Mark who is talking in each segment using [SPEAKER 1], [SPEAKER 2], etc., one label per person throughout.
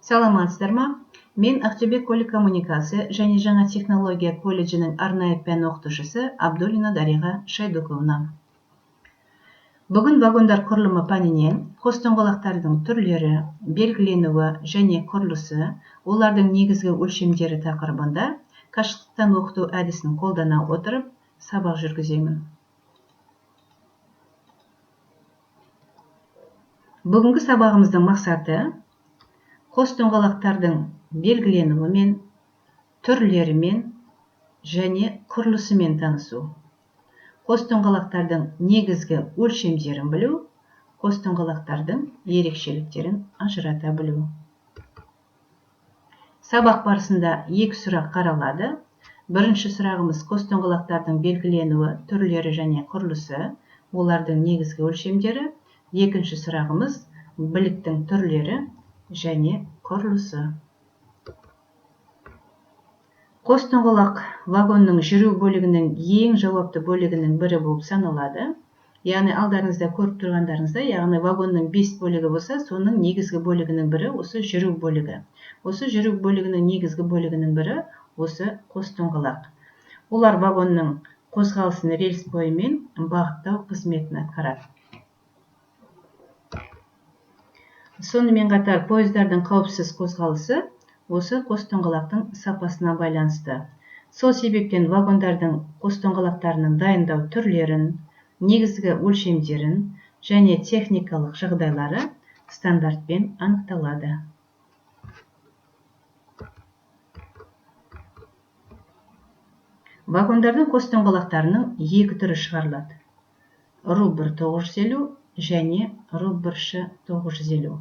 [SPEAKER 1] Саламатсыздар ма? Мен Ақтөбе көлік коммуникация және жаңа технология колледжінің арнайы пән оқытушысы Абдуллина Дариға Шайдуковна. Бүгін вагондар құрылымы пәнінен қос доңғалақтардың түрлері, белгіленуі және құрылысы, олардың негізгі өлшемдері тақырыбында қашықтықтан оқыту әдісін қолдана отырып сабақ жүргіземін. Бүгінгі сабағымыздың мақсаты қос доңғалақтардың белгіленуімен, түрлерімен және құрылысымен танысу. Қос доңғалақтардың негізгі өлшемдерін білу, қос доңғалақтардың ерекшеліктерін ажырата білу. Сабақ барысында екі сұрақ қаралады. Бірінші сұрағымыз қос доңғалақтардың белгіленуі, түрлері және құрылысы, олардың негізгі өлшемдері. Екінші сұрағымыз біліктің түрлері және құрылысы. Қос доңғалақ вагонның жүру бөлігінің ең жауапты бөлігінің бірі болып саналады. Яғни алдарыңызда көріп тұрғандарыңыздай, яғни вагонның 5 бөлігі болса, соның негізгі бөлігінің бірі осы жүру бөлігі. Осы жүру бөлігінің негізгі бөлігінің бірі осы қос доңғалақ. Олар вагонның қозғалысын рельс бойымен бағыттау қызметін атқарады. Сонымен қатар пойыздардың қауіпсіз қозғалысы осы қос доңғалақтың сапасына байланысты. Сол себептен вагондардың қос доңғалақтарының дайындау түрлерін, негізгі өлшемдерін және техникалық жағдайлары стандартпен анықталады. Вагондардың қос доңғалақтарының екі түрі шығарылады. Рубр 950 және Рубр Ш 950.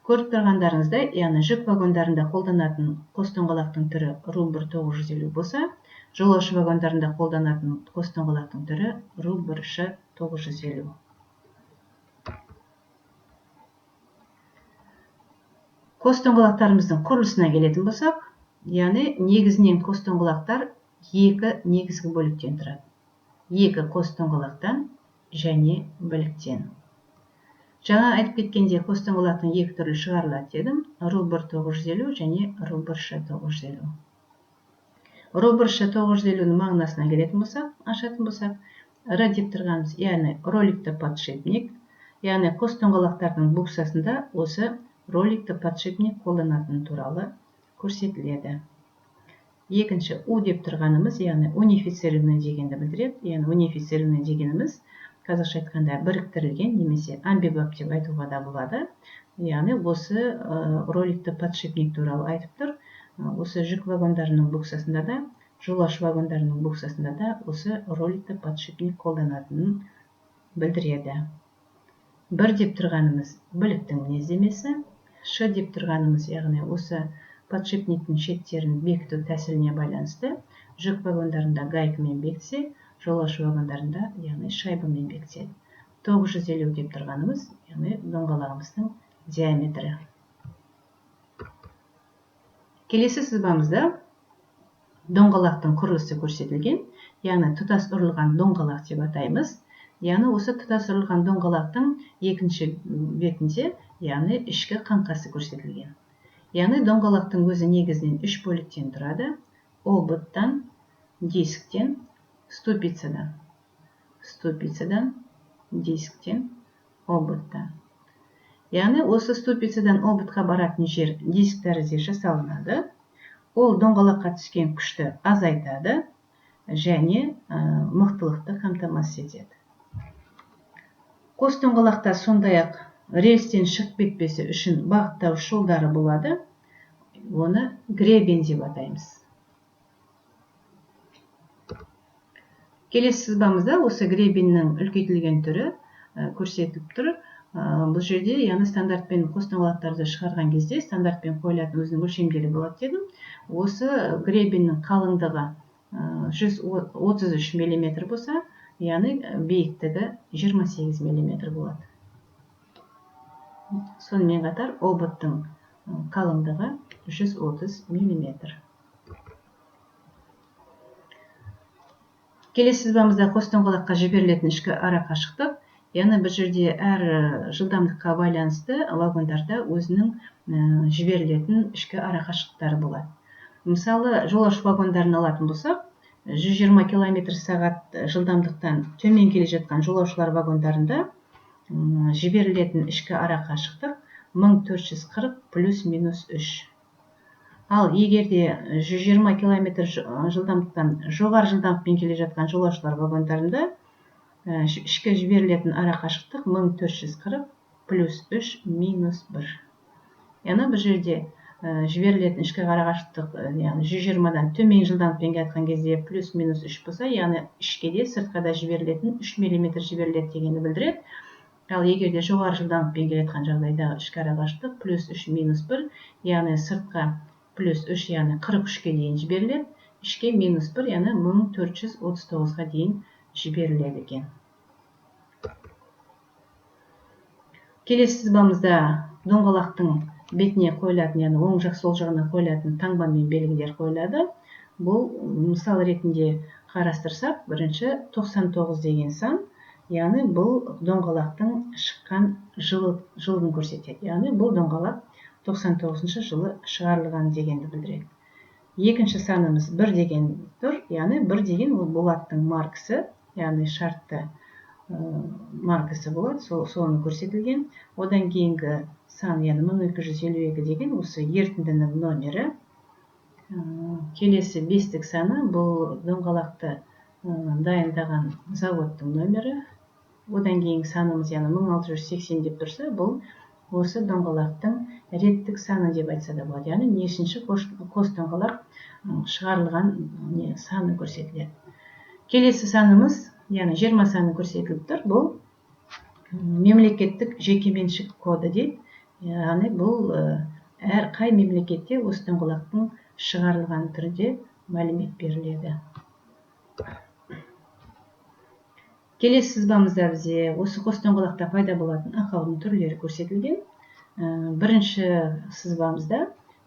[SPEAKER 1] Көріп тұрғандарыңыздай, яғни жүк вагондарында қолданатын қос доңғалақтың түрі Рубр 950 болса, жолаушы вагондарында қолданатын қос доңғалақтың түрі Рубр Ш 950. Қос доңғалақтарымыздың құрылысына келетін болсақ, яғни негізінен қос доңғалақтар екі негізгі бөліктен тұрады. Екі қос доңғалақтан және біліктен. Жаңа айтып кеткенде қос доңғалақтың екі түрлі шығарылады дедім. Рубр 950 және Рубр Ш 950. Рубр Ш 950-нің мағынасына келетін болсақ, ашатын болсақ, Р деп тұрғанымыз, яғни роликті подшипник, яғни қос доңғалақтардың буксасында осы роликті подшипник қолданатыны туралы көрсетіледі. Екінші У деп тұрғанымыз, яғни унифицированный дегенді білдіреді. Яғни унифицированный дегеніміз қазақша айтқанда біріктірілген немесе әмбебап деп айтуға да болады. Яғни осы роликті подшипник туралы айтып тұр. Осы жүк вагондарының буксасында да, жолаушы вагондарының буксасында да осы роликті подшипник қолданатынын білдіреді. Бір деп тұрғанымыз біліктің мінездемесі, Ш деп тұрғанымыз, яғни осы подшипниктің шеттерін бекіту тәсіліне байланысты жүк вагондарында гайкамен бекітсе, жолаушы вагондарында, яғни шайбамен бекітеді. 950 деп тұрғанымыз, яғни доңғалағымыздың диаметрі. Келесі сызбамызда доңғалақтың құрылысы көрсетілген, яғни тұтас ұрылған доңғалақ деп атаймыз. Яғни осы тұтас ұрылған доңғалақтың екінші бетінде, яғни ішкі қаңқасы көрсетілген. Яғни доңғалақтың өзі негізінен үш бөліктен тұрады. Ободтан, дисктен, ступицадан. Ступицадан, дисктен, ободтан. Яғни осы ступицадан ободқа баратын жер диск тәрізді жасалынады. Ол доңғалаққа түскен күшті азайтады және мықтылықты қамтамасыз етеді. Қос доңғалақта сондай-ақ рельстен шығып кетпесі үшін бағыттауыш жолдары болады. Оны гребень деп атаймыз. Келесі сызбамызда осы гребеннің үлкейтілген түрі көрсетіліп тұр. Бұл жерде, яғни стандартпен қос доңғалақтарды шығарған кезде стандартпен қойылатын өзінің өлшемдері болады дедім. Осы гребеннің қалыңдығы 133 миллиметр болса, яғни биіктігі 28 миллиметр болады. Сонымен қатар ободтың қалыңдығы 130 миллиметр. Келесі сызбамызда қос доңғалаққа жіберілетін ішкі ара қашықтық, Яғни бұл жерде әр жылдамдыққа байланысты вагондарда өзінің жіберілетін ішкі арақашықтықтары болады. Мысалы, жолаушы вагондарын алатын болсақ, 120 км сағат жылдамдықтан төмен келе жатқан жолаушылар вагондарында жіберілетін ішкі арақашықтық 1440 плюс-минус 3. Ал егер де 120 км жылдамдықтан жоғары жылдамдықпен келе жатқан жолаушылар вагондарында ішкі жіберілетін арақашықтық 1440 плюс 3 минус 1. Яғни бұл жерде жіберілетін ішкі арақашықтық, яғни 120-дан төмен жылдамдықпен келе жатқан кезде плюс минус 3 болса, яғни ішке де сыртқа да жіберілетін 3 мм жіберіледі дегенді білдіреді. Ал егер де жоғары жылдамдықпен келе жатқан жағдайда ішкі арақашықтық плюс 3 минус 1, яғни сыртқа плюс 3, яғни 43-ке дейін жіберіледі, ішке минус 1, яғни 1439-ға дейін жіберіледі екен. Келесі сызбамызда доңғалақтың бетіне қойылатын, яғни оң жақ сол жағына қойылатын таңба мен белгілер қойылады. Бұл мысал ретінде қарастырсақ, бірінші 99 деген сан, яғни бұл доңғалақтың шыққан жылын көрсетеді. Яғни бұл доңғалақ 99 жылы шығарылған дегенді білдіреді. Екінші санымыз 1 деген тұр, яғни 1 деген ол болаттың маркасы, яғни шартты маркасы болады, соны көрсетілген. Одан кейінгі сан, яғни 1252 деген осы ерітіндінің номері. Келесі бестік саны бұл доңғалақты дайындаған заводтың номері. Одан кейінгі санымыз, яғни 1680 деп тұрса, бұл осы доңғалақтың реттік саны деп айтса да болады. Яғни нешінші қос доңғалақ шығарылған саны көрсетіледі. Келесі санымыз, яғни 20 саны көрсетіліп тұр, бұл мемлекеттік жекеменшік коды дейді. Яғни бұл әр қай мемлекетте осы доңғалақтың шығарылған түрде мәлімет беріледі. Келесі сызбамызда бізде осы қос доңғалақта пайда болатын ақаудың түрлері көрсетілген. Бірінші сызбамызда,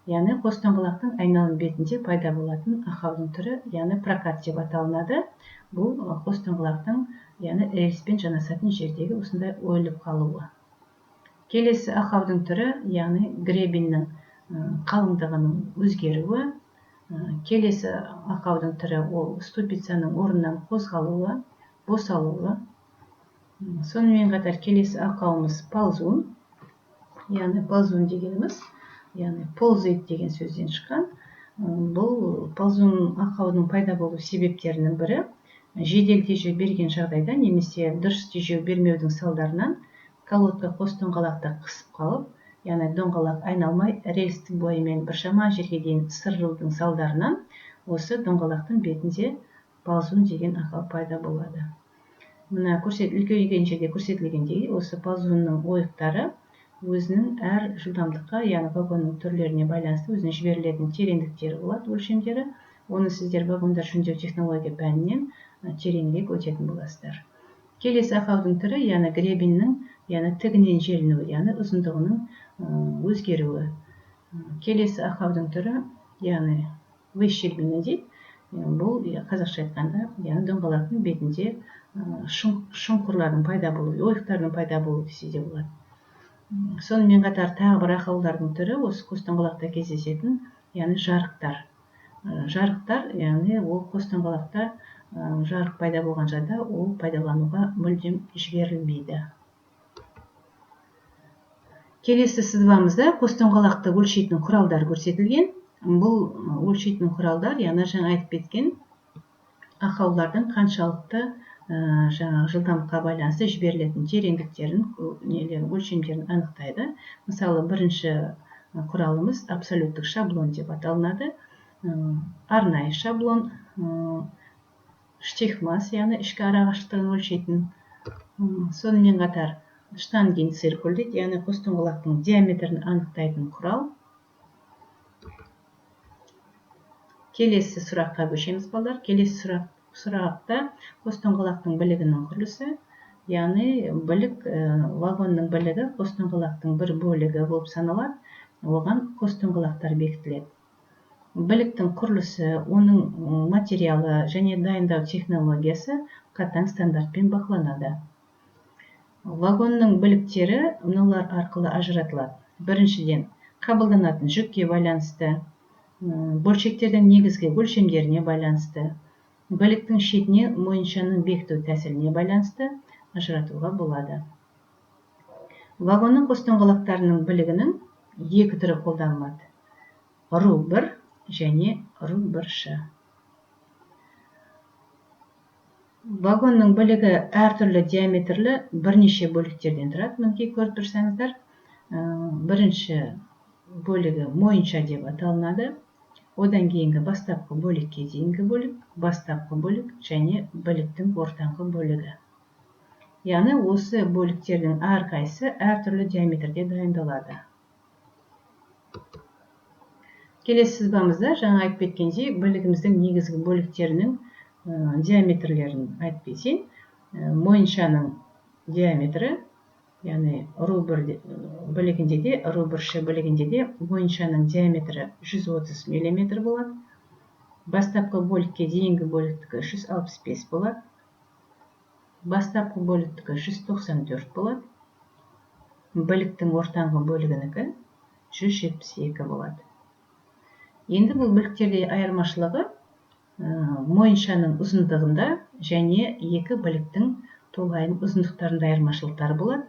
[SPEAKER 1] яғни қос доңғалақтың айналым бетінде пайда болатын ақаудың түрі, яғни прокат деп аталынады. Бұл қос доңғалақтың, яғни рельспен жанасатын жердегі осындай ойылып қалуы. Келесі ақаудың түрі, яғни гребеннің қалыңдығының өзгеруі. Келесі ақаудың түрі ол ступицаның орнынан қозғалуы, босалуы. Сонымен қатар келесі ақауымыз ползун. Яғни ползун дегеніміз, яғни ползает деген сөзден шыққан. Бұл ползун ақаудың пайда болу себептерінің бірі жедел тежеу берген жағдайда немесе дұрыс тежеу бермеудің салдарынан колодка қос доңғалақты қысып қалып, яғни доңғалақ айналмай рельстің бойымен біршама жерге дейін сырылудың салдарынан осы доңғалақтың бетінде ползун деген ақау пайда болады. Мына үлкейген жерде көрсетілгендей, осы ползунның ойықтары өзінің әр жылдамдыққа, яғни вагонның түрлеріне байланысты өзінің жіберілетін тереңдіктері болады, өлшемдері. Оны сіздер вагондар жөндеу технология пәнінен тереңірек өтетін боласыздар. Келесі ақаудың түрі, яғни гребеннің, яғни тігінен желінуі, яғни ұзындығының өзгеруі. Келесі ақаудың түрі, яғни выщербина дейді. Бұл қазақша айтқанда, яғни доңғалақтың бетінде шұңқырлардың пайда болуы, ойықтардың пайда болуы десе де болады. Сонымен қатар тағы бір ақаулардың түрі осы қос доңғалақта кездесетін, яғни жарықтар. Жарықтар, яғни ол қос доңғалақта жарық пайда болған жағдайда ол пайдалануға мүлдем жіберілмейді. Келесі сызбамызда қос доңғалақты өлшейтін құралдар көрсетілген. Бұл өлшейтін құралдар, яғни жаңа айтып кеткен ақаулардың қаншалықты жаңағы жылдамдыққа байланысты жіберілетін тереңдіктерін, нелерін, өлшемдерін анықтайды. Мысалы, бірінші құралымыз абсолюттік шаблон деп аталынады. Арнайы шаблон, штихмас, яғни ішкі арақашықтығын өлшейтін. Сонымен қатар штангенциркуль дейді, яғни қос доңғалақтың диаметрін анықтайтын құрал. Келесі сұраққа көшеміз, балдар. Келесі сұрақта қос доңғалақтың білігінің құрылысы, яғни білік, вагонның білігі қос доңғалақтың бір бөлігі болып саналады, оған қос доңғалақтар бекітіледі. Біліктің құрылысы, оның материалы және дайындау технологиясы қатаң стандартпен бақыланады. Вагонның біліктері мыналар арқылы ажыратылады. Біріншіден, қабылданатын жүкке байланысты, бөлшектердің негізгі өлшемдеріне байланысты, біліктің шетіне мойыншаның бекіту тәсіліне байланысты ажыратуға болады. Вагонның қос доңғалақтарының білігінің екі түрі қолданылады. РУ1 және РУ1Ш. Вагонның білігі әртүрлі диаметрлі бірнеше бөліктерден тұрады. Мінекей көріп тұрсаңыздар, бірінші бөлігі мойынша деп аталынады. Одан кейінгі бастапқы бөлікке дейінгі бөлік, бастапқы бөлік және біліктің ортаңғы бөлігі. Яғни осы бөліктердің әрқайсысы әртүрлі диаметрде дайындалады. Келесі сызбамызда жаңа айтып кеткендей, білігіміздің негізгі бөліктерінің диаметрлерін айтып кетейін. Мойыншаның диаметрі, яғни РУ1 білігінде де, РУ1Ш білігінде де мойыншаның диаметрі 130 мм болады. Бастапқы бөлікке дейінгі бөліктікі 165 болады. Бастапқы бөліктікі 194 болады. Біліктің ортаңғы бөлігінікі 172 болады. Енді бұл біліктерде айырмашылығы мойыншаның ұзындығында және екі біліктің толайым ұзындықтарында айырмашылықтар болады.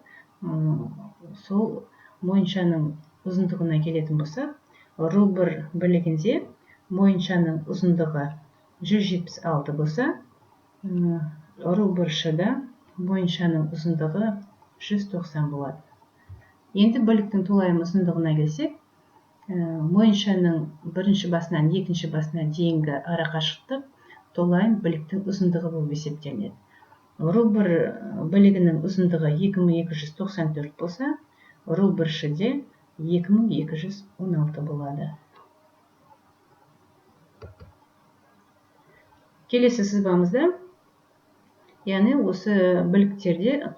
[SPEAKER 1] Сол мойыншаның ұзындығына келетін болсақ, РУ1 білігінде мойыншаның ұзындығы 176 болса, РУ1Ш-да мойыншаның ұзындығы 190 болады. Енді біліктің толайым ұзындығына келсек, мойыншаның бірінші басынан екінші басына дейінгі арақашықтық толайым біліктің ұзындығы болып есептелінеді. РУ1 білігінің ұзындығы 2294 болса, РУ1Ш-де 2216 болады. Келесі сызбамызда, яғни осы біліктерде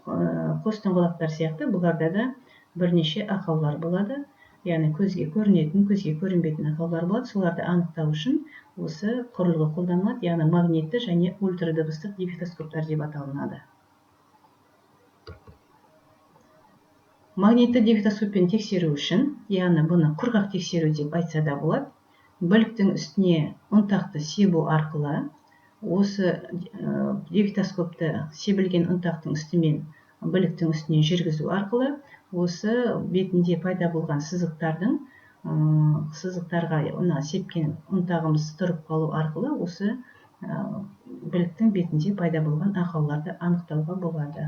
[SPEAKER 1] қос доңғалақтар сияқты бұларда да бірнеше ақаулар болады. Яғни көзге көрінетін, көзге көрінбейтін ақаулар болады. Соларды анықтау үшін осы құрылғы қолданылады, яғни магнитті және ультрадыбыстық дефектоскоптар деп аталынады. Магнитті дефектоскоппен тексеру үшін, яғни бұны құрғақ тексеру деп айтса да болады, біліктің үстіне ұнтақты себу арқылы осы дефектоскопты себілген ұнтақтың үстімен біліктің үстіне жүргізу арқылы осы бетінде пайда болған сызықтарға мына сепкен ұнтағымыз тұрып қалу арқылы осы біліктің бетінде пайда болған ақауларды анықтауға болады.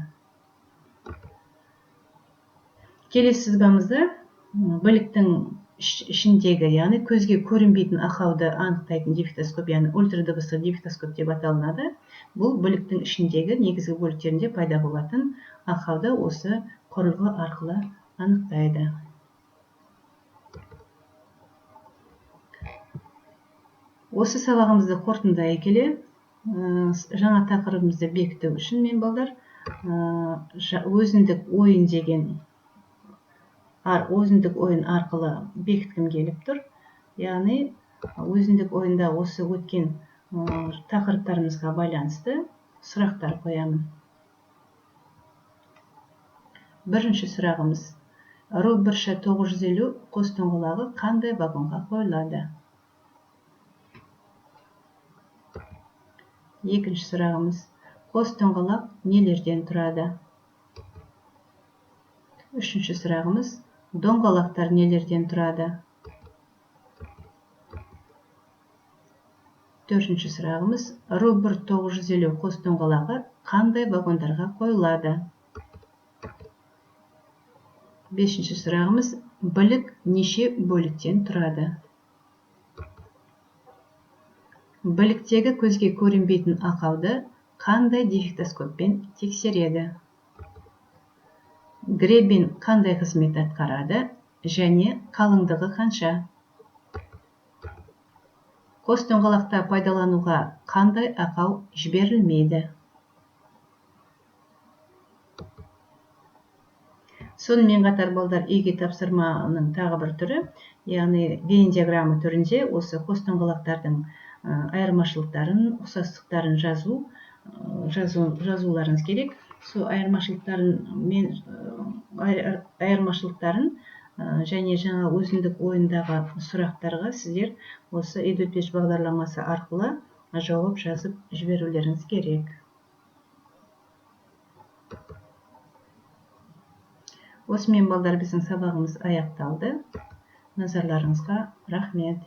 [SPEAKER 1] Келесі сызбамызда біліктің ішіндегі, яғни көзге көрінбейтін ақауды анықтайтын дефектоскоп, яғни ультрадыбыстық дефектоскоп деп аталынады. Бұл біліктің ішіндегі негізгі бөліктерінде пайда болатын ақауды осы құрылғы арқылы анықтайды. Осы сабағымызды қорытындылай келе, жаңа тақырыбымызды бекіту үшін мен балдар, өзіндік ойын деген өзіндік ойын арқылы бекіткім келіп тұр. Яғни өзіндік ойында осы өткен тақырыптарымызға байланысты сұрақтар қоямын. Бірінші сұрағымыз: РУ1Ш 950 қос доңғалағы қандай вагонға қойылады? Екінші сұрағымыз: қос доңғалақ нелерден тұрады? Үшінші сұрағымыз: доңғалақтар нелерден тұрады? Төртінші сұрағымыз: РУ1 950 қос доңғалағы қандай вагондарға қойылады? Бесінші сұрағымыз: білік неше бөліктен тұрады? Біліктегі көзге көрінбейтін ақауды қандай дефектоскоппен тексереді? Гребень қандай қызмет атқарады және қалыңдығы қанша? Қос доңғалақта пайдалануға қандай ақау жіберілмейді? Сонымен қатар балдар, үйге тапсырманың тағы бір түрі, яғни Венн диаграмма түрінде осы қос доңғалақтардың айырмашылықтарын, ұқсастықтарын жазуларыңыз керек. Сол айырмашылықтарын мен айырмашылықтарын және жаңа өзіндік ойындағы сұрақтарға сіздер осы EduPage бағдарламасы арқылы жауап жазып жіберулеріңіз керек. Осымен, балдар, біздің сабағымыз аяқталды. Назарларыңызға рахмет.